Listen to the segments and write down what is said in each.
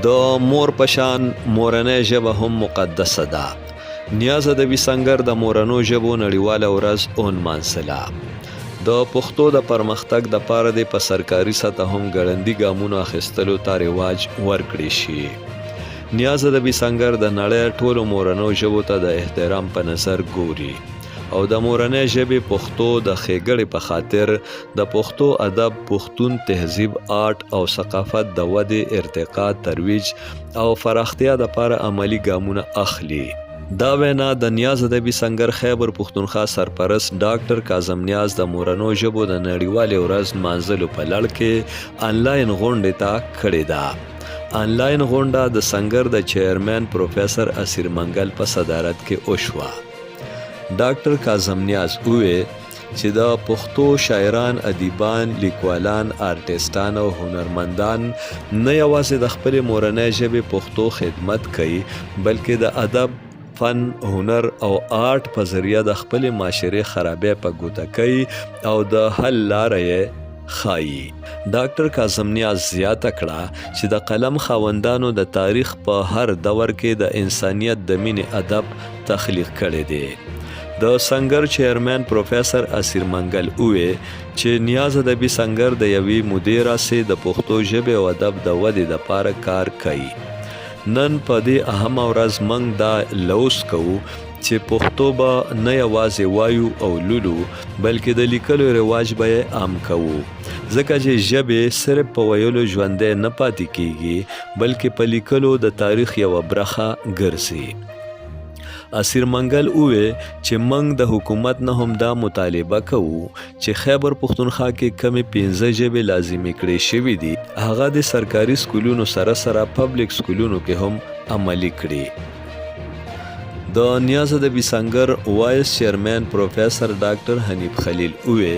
د مور په شان مورنۍ ژبه هم مقدسه ده. نیاز ادبي سنګر د مورنو ژبو نړیواله ورځ ونمانځله. د پښتو د پرمختګ دپاره دې په سرکاري سطح هم ګړندي ګامونو اخیستلو ته رواج ورکړې شي. نیاز ادبي سنګر د نړۍ ټولو مورنو ژبو ته د احترام په نظر ګوري او د مورنۍ ژبې پښتو د ښېګړې په خاطر د پښتو ادب، پښتون تهذیب، آرټ او ثقافت د ودې، ارتقا، ترویج او فراختیا دپاره عملي ګامونه اخلي. دا وینا د نیاز ادبي سنګر خیبر پښتونخوا سرپرست ډاکټر کاظم نیاز د مورنو ژبو د نړیوالې ورځ نمانځلو په لړ کې انلاین غونډې ته کړې ده. انلاین غونډه د سنګر د چیئرمین پروفیسر اسیر منګل په صدارت کې وشوه. ډاکټر کاظم نیاز ووې چې د پښتو شاعران، ادیبان، لیکوالان، آرټسټان او هنرمندان نه یوازې د خپلې مورنۍ ژبې پښتو خدمت کوي بلکې د ادب، فن، هنر او آرټ په ذریعه د خپلې معاشرې خرابی په ګوته کوي او د حل لاره یې ښايي. ډاکټر کاظم نیاز زیاته کړه چې د قلم خاوندانو د تاریخ په هر دور کې د انسانیت د مینې ادب تخلیق کړی دی. د سنګر چیئرمین پروفیسر اسیر منګل ووې چې نیاز ادبي سنګر د یوې مودې راسې د پښتو ژبې او ادب د ودې دپاره کار کوي. نن په دې اهمه ورځ موږ دا لوظ کوو چې پښتو به نه یوازې وایو او لولو بلکې د لیکلو رواج به یې عام کوو ځکه چې ژبې صرف په ویلو ژوندی نه پاتې کیږي بلکې په لیکلو د تاریخ یوه برخه ګرځي. اسیر منګل ووې چې موږ د حکومت نه هم دا مطالبه کوو چې خیبر پښتونخوا کې کومې پنځه ژبې لازمي کړې شوې دي هغه دې سرکاري سکولونو سره سره پبلک سکولونو کې هم عملي کړي. د نیاز ادبي سنګر وایس چیئرمین پروفیسر ډاکټر حنیف خلیل ووې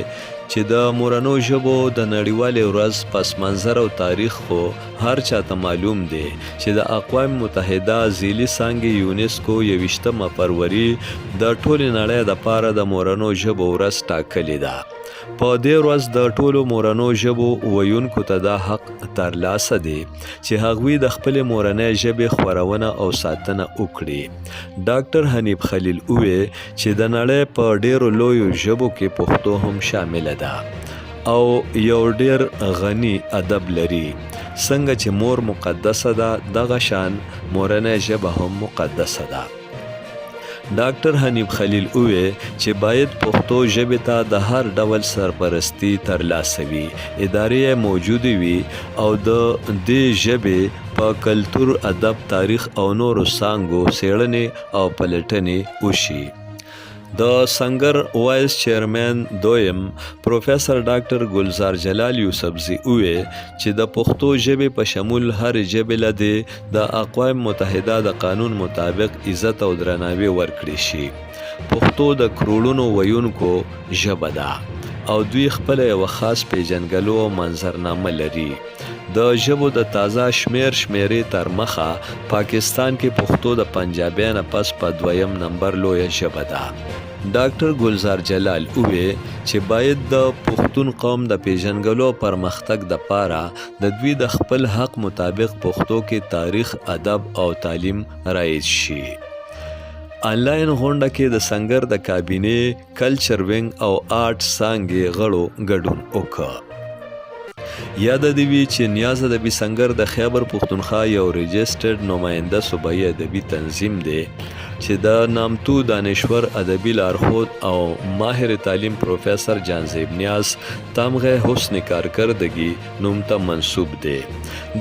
چې د مورنو ژبو د نړیوالې ورځ پس منظر او تاریخ خو هر چاته معلوم دی چې د اقوام متحده ذیلي څانګې یونیسکو یوویشتمه فروري د ټولې نړۍ دپاره د مورنو ژبو ورځ ټاکلې ده. په دې ورځ د ټولو مورنو ژبو ویونکو ته دا حق ترلاسه دی چې هغوی د خپلې مورنۍ ژبې خپرونه او ساتنه وکړي. ډاکټر حنیف خلیل ووې چې د نړۍ په ډېرو لویو ژبو کې پښتو هم شامله ده او یو ډېر غني ادب لري. څنګه چې مور مقدسه ده دغه شان مورنۍ ژبه هم مقدسه ده. ډاکټر حنیف خلیل ووې چې باید پښتو ژبې ته د هر ډول سرپرستي ترلاسه وي، ادارې یې موجودې وي او د دې ژبې په کلتور، ادب، تاریخ او نورو څانګو څېړنې او پلټنې وشي. د سنګر وایس چیئرمین دویم پروفیسر ډاکټر ګلزار جلال یوسفزي ووې چې د پښتو ژبې په شمول هرې ژبې له دې د اقوام متحده د قانون مطابق عزت او درناوی ورکړې شي. پښتو د کروړونو ویونکو ژبه ده او دوی خپله یوه خاص پېژندګلو او منظرنامه لري. د ژبو د تازه شمېر شمېرې تر مخه پاکستان کې پښتو د پنجابۍ نه پس په دویم نمبر لویه ژبه ده. ډاکټر ګلزار جلال ووې چې باید د پښتون قوم د پېژندګلو او پرمختګ د پاره د دوی د خپل حق مطابق پښتو کې تاریخ، ادب او تعلیم رایج شي. انلاین غونډه کې د سنګر د کابینې، کلچر وینګ او آرټ څانګې غړو ګډون وکړ. یاده دې وي چې نیاز ادبي سنګر د خیبر پښتونخوا یو رجسټرډ نماینده صوبایي ادبي تنظیم دی چې د نامتو دانشور، ادبي لارښود او ماهر تعلیم پروفیسر جانزیب نیاز تمغه حسن کارکردګي نوم ته منسوب دی.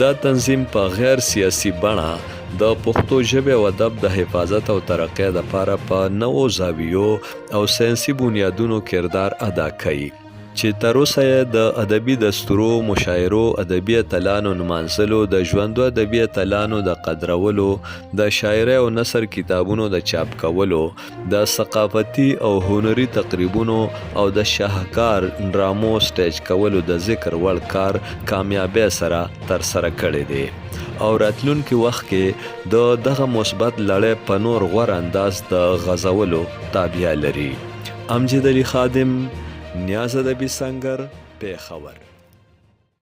دا تنظیم په غیر سیاسي بڼه د پښتو ژبې او ادب د حفاظت او ترقۍ دپاره په نوو زاویو او ساینسي بنیادونو کردار ادا کوي چې تر اوسه یې د ادبي دستورو، مشاعرو، ادبي اتلانو نمانځلو، د ژوندو ادبي اتلانو د قدرولو، د شاعرۍ او نثر کتابونو د چاپ کولو، د ثقافتي او هنري تقریبونو او د شاهکار ډرامو سټیج کولو د ذکر وړ کار کامیابۍ سره ترسره کړی دی او راتلونکي وخت کې د دغه مثبت لړۍ په نور غوره انداز د غځولو تابیا لري. امجد علي خادم، نیاز ادبي سنګر، پېښور.